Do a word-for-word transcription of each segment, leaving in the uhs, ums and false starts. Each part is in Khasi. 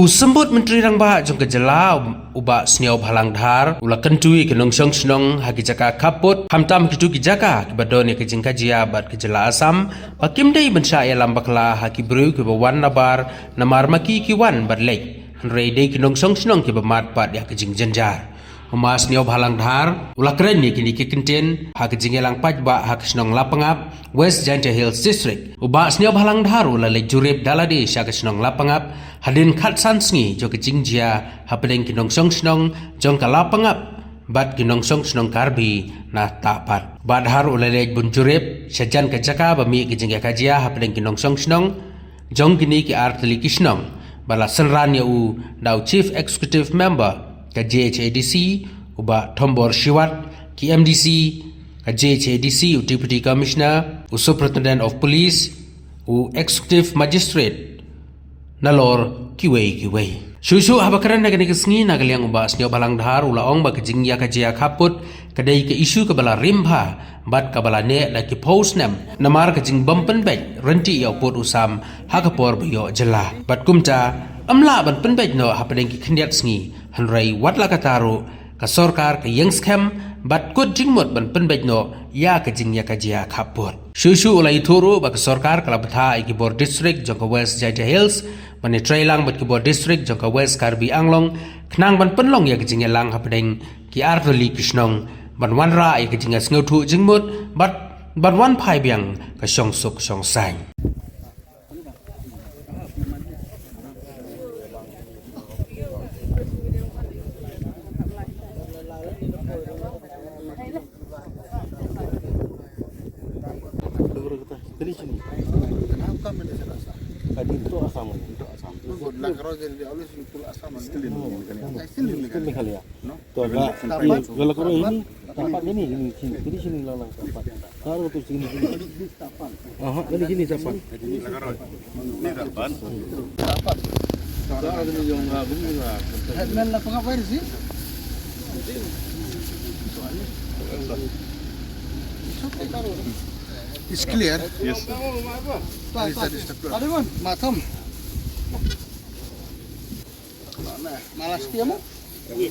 U Symbud Myntri Rangbah jong ka jylla, u Bah Sniawbhalang Dhar, u la kyntu ïa ki nongshong shnong ha ki jaka khappud, khamtam kito ki jaka kiba don ïa ka jingkajia bad ka jylla Assam, ba kim dei ban shah ïalam bakla ha ki briew kiba wan nabar, namar ma ki ki wan bad leit, hynrei dei ki nongshong shnong kiba mad pat ïa ka jingjynjar. U Ma Sniawbhalang Dhar u la kren ïa kine ki kyntien ha ka jingïalang paidbah ha ka shnong Lapangap, West Jaintia Hills District. U Bah Sniawbhalang Dhar u la leit jurip da lade sha ka shnong Lapangap hadien khatsan sngi jong ka jingjia hapdeng ki nongshong shnong jong ka Lapangap bad ki nongshong shnong Karbi na Tahpat. Bah Dhar u la leit bun jurip sha jan ka jaka ba mih ka jingïakajia hapdeng ki nongshong shnong jong kine ki artylli ki shnong, ba la synran ïa u da u Chief Executive Member ka J H A D C, u Bah Thombor Shiwat, ki M D C ka J H A D C, u Deputy Commissioner, u Superintendent of Police, u Executive Magistrate, nalor kiwei kiwei. Shuh shuh haba kren ha kane ka sngi na ka liang u Bah Sniawbhalang Dhar u la ong ba ka jingïakajia khappud ka dei ka issue kaba la rim bha bad kaba la neh da ki phew snem namar ka jingbym pynbeit ryntih ïa u pud u sam ha ka por ba ïoh jylla. Bad kumta, ym lah ban pynbeit noh hapdeng ki khyndiat sngi, hynrei wat la katta ruh ka sorkar ka ïeng skhem bad kut jingmut ban pynbeit noh ïa ka jingïakajia khappud. Shuh shuh u la ïathuh ruh ba ka sorkar ka la bthah ïa ki bor district jong ka West Jaintia Hills ban ïatreilang bad ki bor district jong ka West Karbi Anglong khnang ban pynlong ïa ka jingïalang hapdeng ki artylli ki shnong, ban wanrah ïa ka jingïasngewthuh jingmut bad ban wan phai biang ka shongsuk shongsaiñ. Kali sini. Kali itu Assam. Itu Assam. Good, lah, kalau jadi always you pull Assam. Still in Meghalaya. Still in Meghalaya. No? Tuh, Meghalaya. Kalau ini, Tapan ini, ini sini. Ini sini, lalang Tapan. Kalau tu sini, sini. Aha, ini sini Tapan. Ini Tapan. Headman Lapangap, where is he? It's okay. It's clear. Yes, sir. Please, that is the clear. Matam. Malas dia mo? Okay.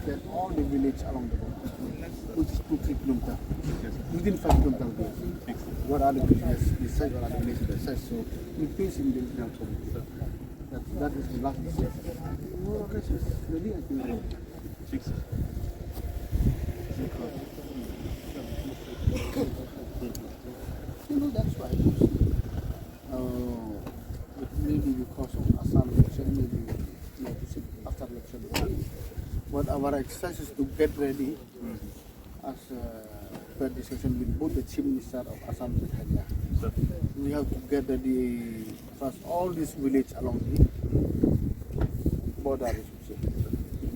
Get all the village along the border, which is two, three kilometer. Within five kilometer of the, what are the villages this side, what are the villages that side? So increase in the regional community. That, that is the last decision. More or less is ready, I think. You know, that's why. Uh, maybe because of Assam election, maybe, maybe after election. But our exercise is to get ready as, uh, per discussion with both the Chief Minister of Assam and Meghalaya. We have to get ready first all this village along the border,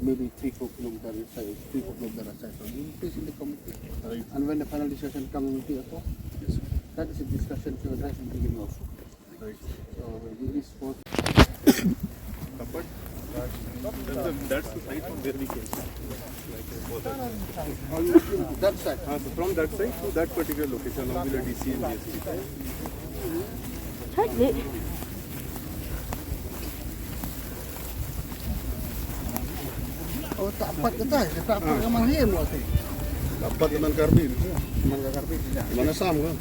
maybe three, four kilometer inside, three, four kilometer inside. So you face in the committee. Right. And when the final decision comes, we will take a call. Yes, sir. That is a discussion we will have in the beginning also. Right. So, we will support. That's the side from where we came. That side. Ah, so from that side to that particular location, along with the D C and D S P. Hai, ni. Oh, Tahpat kata, Tahpat ka man him, wati. Tahpat ka man Karbi, man ka Karbi. Man Assam ka.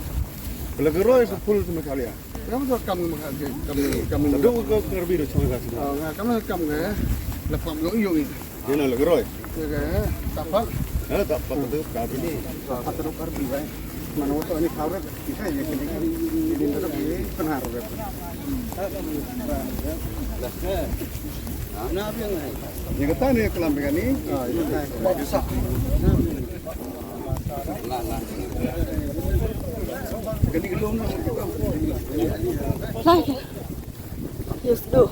Pala ka roi sa full sa Meghalaya. Kam tu kam ka, kam, kam. Sadu ka Karbi dah cuma kat sini. Oh, nga kam kam ka. Lepas yong yong ni. Dia nak lagi roi. Tahpat. Eh, Tahpat tu Karbi ni. Tahpat tu Karbi, bai. Mana waktu ni kau dah, kita ni kini, kini dah kini pengaruh dah. Ni kata ni kelam ni. Ah, ini dah. Lah, lah. Kini belum dah. Lah. Yes, tu.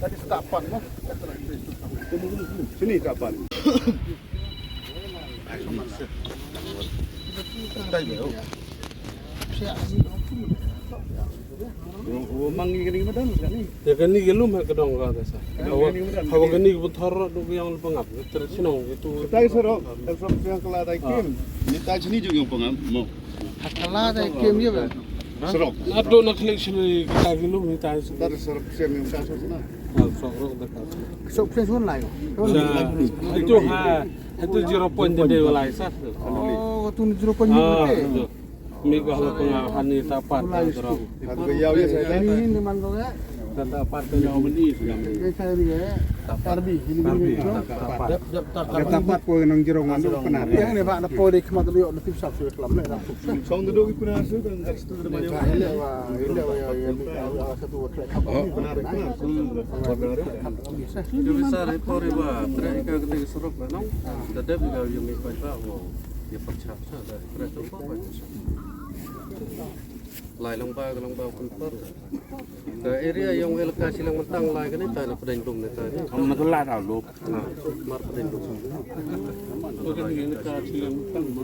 Tadi setapan, noh. Sini setapan. Tadi, oh. Mang ngi kani madan kani. Ya kani ki lum ha ka dong ka sa. Hawa kani ki bun thor du ki yang pangap. Ter sinong itu. Tai serok, serok yang kala tai kim. Ni tai sini juga yang pangap. Mo. Kala tai kim ya ba. Serok. Ado na klik sini kita ki lum ni tai. Dari serok sini yang kasar sana. Serok rok dekat. Serok sini sun lai. Itu ha, itu zero point dia lai sa. Oh, tu zero point ni. Mi ka halo ka nga hani ta pat ta jrong. Ni ni man ko eh. Ta ta pat ka nyaw mani sngam ni. Ni sa ni eh. Karbi, ni ni. Karbi. Ta pat. Ta pat ko nang jrong man ko na. Ya ni ba na po de khmat lo na tip sap su klam le. Song do ki puna su dan kat stu de mani. Ile wa ile wa ya ya mi ka wa sa tu wa klek. Puna puna. Ki bisa re pori wa tre ka ke serok na nong. Da dep ga ya mi pa wa ya percha. Lai long ba long ba kun par. Ka area yong elaka Shillong Myntang lai kane ta na pdeng dum ne ta ne. Am na la da lo. Ha, mar pdeng dum. Ko kan ni ka Shillong Myntang ma.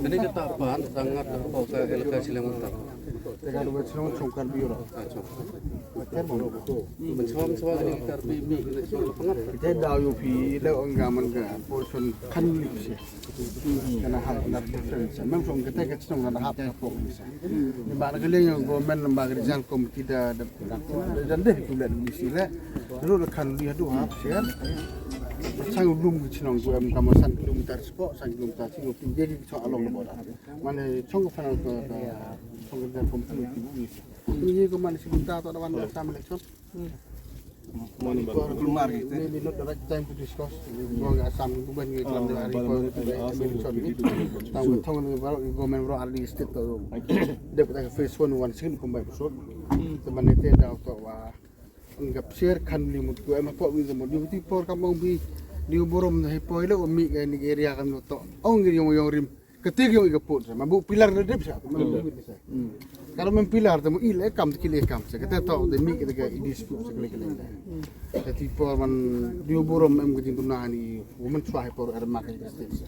Kane ka ta pan sangat ko ka elaka Shillong Myntang. Te ka do chong chong kar biura. Acha. Te mo. Menchom chom ni kar bi mi kane chong pangap. Te da yu pi le ong ga man ga portion kan li si. Kana hap na difference. Mem song kete ke chnong na hap na pok ni sa. Ni ba na kaliang government na ba regional committee da da da de tu le ni si le. Ru na kan li hadu hap share. Chang lum ki chnong ko em kama san kilometer spok, san kilometer si ko tu de ki chong along na border. Mane chong ko final ko chong ko committee ni si. Ni ye ko man si ta to da wan da sam election. Maybe not the right time to discuss. Go ga Assam, go ban ngi klam de hari ko election. Tang thong ngi baro government baro already state to. De ko phase one one sin ko mai so. Te man te da to wa. Ngap share kan li mut ko em pok wi mo di por kam ong bi di burom na hi poi le o mi ga ni area kam to. Ong ngi yong yong rim. Kete ki ong i ka put sa, ma bu pilar na dep sa, ma bu pilar sa. Kalau mem pilar temu i le kam te ki le kam sa, kete to de mi kete ka i dispute sa kele kele. Kete por man dio burom em kete tuna ni, woman chwa he por er ma ka state sa.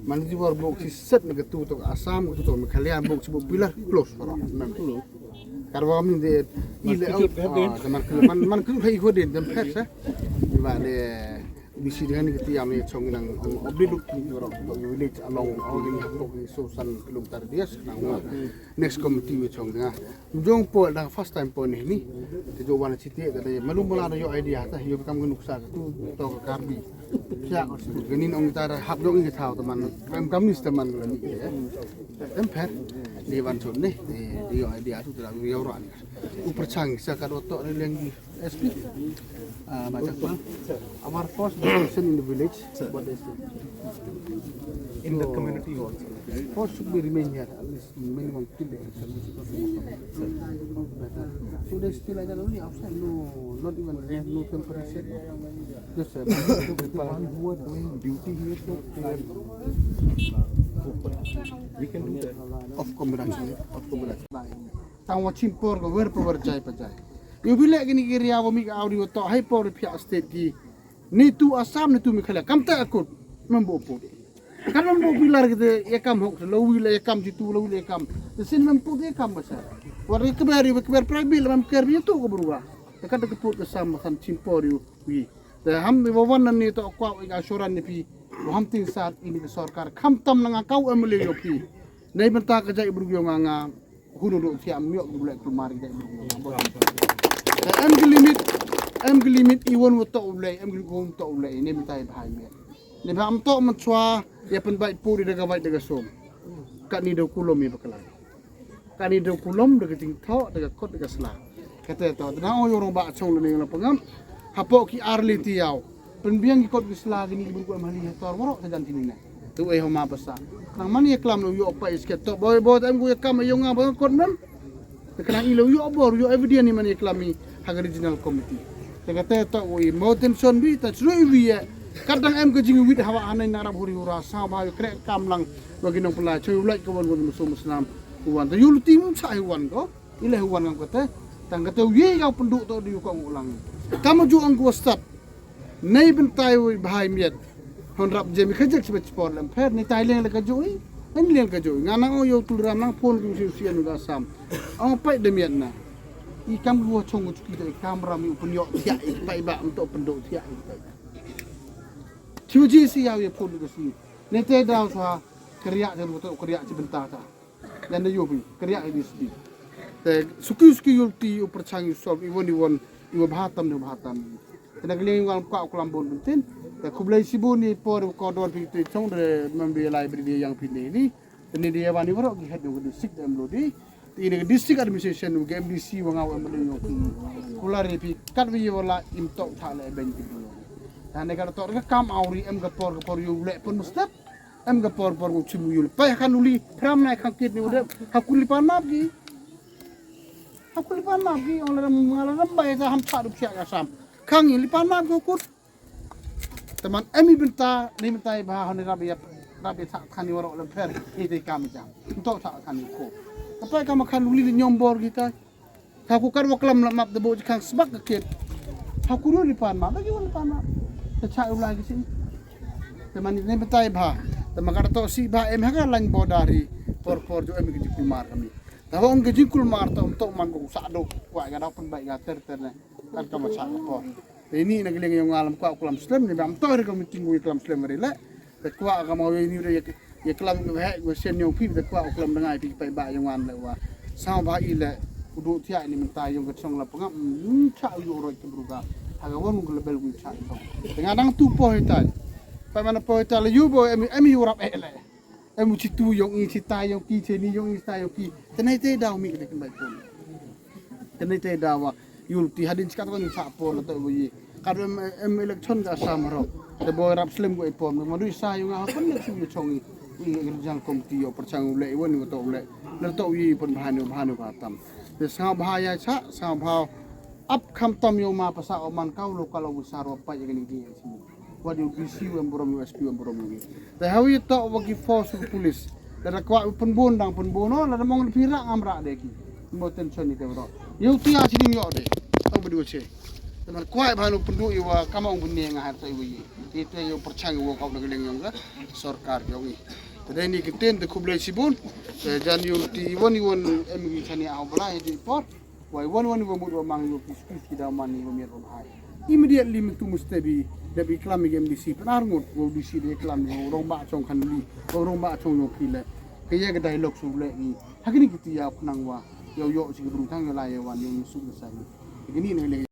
Man ti por bu ki set na ketu to Assam, ketu to Meghalaya, bu ki bu pilar close para. Kalau min de i le man man man ku hai ko den dem pet sa. Ba de Bisi dengan ni kiti yang ni chong nang, um, update duk tu ro, tu village along, oh, ini tu so san kilometer dia sekarang. Next committee we chong dengan. Jong po dang first time po ni ni. Te jo wan citi kata malum mula ada yo idea ta yo kam nuksa tu to Karbi. Siap, gini nong kita ada hap dong kita teman. Kam kam ni teman ni ya. Em per di wan chon ni di yo idea tu tu yo ran. Uperchang sa ka do to ni leng. S P, uh, Bachakma, our first discussion in the village, what they say. In the community also. First should be remain here, at least minimum till the election. So they still like that only outside, no, not even there, no temperature. Just, uh, people who are doing duty here, so they are open. We can do that. Of comrades, of comrades. Tang wa chin por ko wer pa wer jai pa jai. Yu bi lek ni area wa mi ka audi wa to hai por pia state ki. Ni tu Assam ni tu Meghalaya kam ta akut. Mem bo put. Kan mem bo pilar kite ya kam hok lo wi le ya kam jitu lo wi le ya kam. Te sin mem put ya kam masa. Wa ri kber yu kber private mem ker bi tu ko brua. Te kan ta put Assam kan chin por yu wi. Te ham ni wa wan ni to kwa wi assurance ni pi. Wa ham tin sat ini ke sorkar kam tam na nga kau M L A yo pi. Nei benta ka jai bru yo nga nga. Hunu do thiam miok du lek tu mari dek. Em ki limit, em ki limit i won wa tok u lei, em ki limit won tok u lei, ne mitai bhai me. Ne bha am tok man chwa ya pen bai pu di daga bai daga som. Ka ni do kulom i bakla. Ka ni do kulom daga jing thok daga kot daga sla. Kata to na o yorong ba chong le ne la pangam. Hapo ki arli ti yau. Pynbiang ki kot ki sla kini ki bun ko em hali ha tor warok ta jan tini ne. Tu ei homa pasa. Nang man ye klam lo yo pa isket to boy boy ta em ko ye kam yo nga ba kot mem. Te kana i lo yo bor yo evidence ni man ye klam i ha ka regional committee. Te kata to ko i mo tension bi ta chru i wi ye. Kadang em ka jing wit hawa anai na rap huri hura sa ba yo krek kam lang wa ki nong pela choi ulai ka wan wan musu musnam. Wan ta yul tim cha i wan ko. I le wan ngam kata. Tang kata wi ka pendu to di ko ngulang. Kam ju ang ko start. Nei bentai wi bhai miet. Hon rap je mi khajek sibet spor lem pher ni tai leng le ka jui. Ngan liang ka joi, nga nang ong ïa u Tuliram nang phone ku sien sien u da sam. Ong pait da miet na. I kam ku chong ku chuki da i kam ram i u pynïoh thiah i pait ba ym to pynduh thiah i pait. Chu ji si ïa u ïa phone ku si. Ne te daw sa kariah te u to kariah chi bynta ta. Lane ïoh bi kariah i di sdi. Te suki suki ïulti u pyrchang ïu solve i won i won i wa bha tam ne bha tam. Te na ka liang ïa u ngalm kwah u klam bun byntin. Te khublei shibun ïa i por u kordor phi te chong de mem bi lai bri di ïa phi ne di. Te ne di ïa wan ïa waroh ki head ïa u district em lo di. Te ine ka district administration u ka M D C wa nga u M L A ïa u phi. Kular ïa phi kat wi ïa wala im tok tha le ben ki dulu. Te ne ka tok ka kam awri em ka por ka por ïa u le pun mustep. Em ka por por u chim u ïul. Pai ha khan uli pram nai khang kit ni u de. Ha kuli pan map ki. Ha kuli pan map ki ong la ram nga la ram bai ta ham cha du psiak ka sam. Khang ïa li pan map ko kut. Teman em i bynta ni bynta i bha hani rap ïa rap ïa thak thani warok lem pher. Ite kam jam. Ntok thak thani ko. Apa kam khan uli ni nyom bor kita. Ha ku kar wa klam la map de bo ji khang sbak ka kit. Ha ku ru li pan map, bagi wa li pan map. Te cha u la ki sin. Teman ni bynta i bha. Teman kar to si bha em ha ka lain border hi. Por por jo em ki jingkul mar kami. Te hong ki jingkul mar to to man ko sa do. Kwa ga da pun bai ga ter ter ne. Kan ka ma cha ko por. Te ini na ki leng yong alam kwa u klam slem ni bam to ri ka meeting wi klam slem ri le. Te kwah ka ma wi ni re ïa klam ïa heh ïa sien yong phi te kwah u klam da ngai phi pei ba yong wan le wa. Saw ba i le u du thiah ni mynta yong ka chong la pangap cha u yu roi ki bru ka. Ha ka wan ka lebel wi cha i tong. Te nga dang tu po hi tai. Pei mana po hi tai le yu bo em em yu rap eh le. Em u chi tu yong i chi tai yong ki che ni yong i chi tai yong ki. Te nai te daw mi ka de kin bai pon. Te nai te daw wa. Ïul ti hadin chikat ko ni cha por la to bo yi. Ka em em election ka sam ro. Te bo rap slem ko i pom ma du sa ïu nga ha pun le chu ïu chong i. I regional committee ïo pyrchang u le i wan ïu to u le. Le to yi pun bha ni bha ni bha tam. Te sa bha ya cha sa bha ap kham tam ïo ma pasa o man ka u lo ka lo u sa ro pa ïa ni ki. Wa di u D C u em burom u S P u em burom u. Te ha wi to wa ki force u police. Lada kwah u pynbun dang pynbun no, lada mong phi rah ngam rah de ki. Mo tension ni te bro. Ïa u tia chi ding ïoh de. Ong bdu che. Te man kwah ba nu pyndu i wa kama ong bun ne nga har tai wi. Te te ïa u pyrchang i wa kau na ka liang yong ka sorkar yong i. Te dei ni ki ten te khublei shibun. Te jan ïa u ti i won i won em ki chani au bla hi di por. Wai wan wan wa mut wa mang ïa u ki skul ki daw man ïa u miet wa bhai. Immediately myntu muste bi da bi klam ïa M D C pyn ar ngut wa D C da klam ïa u rong ba chong khan li wa rong ba chong ïa u phi le. Ka ïa ka dialogue su le ni. Ha kini ki ti ïa u khnang wa ïa u ïoh shi ki bru thang ïa la ïa wan ïa u su le sa ni. Kini ne le.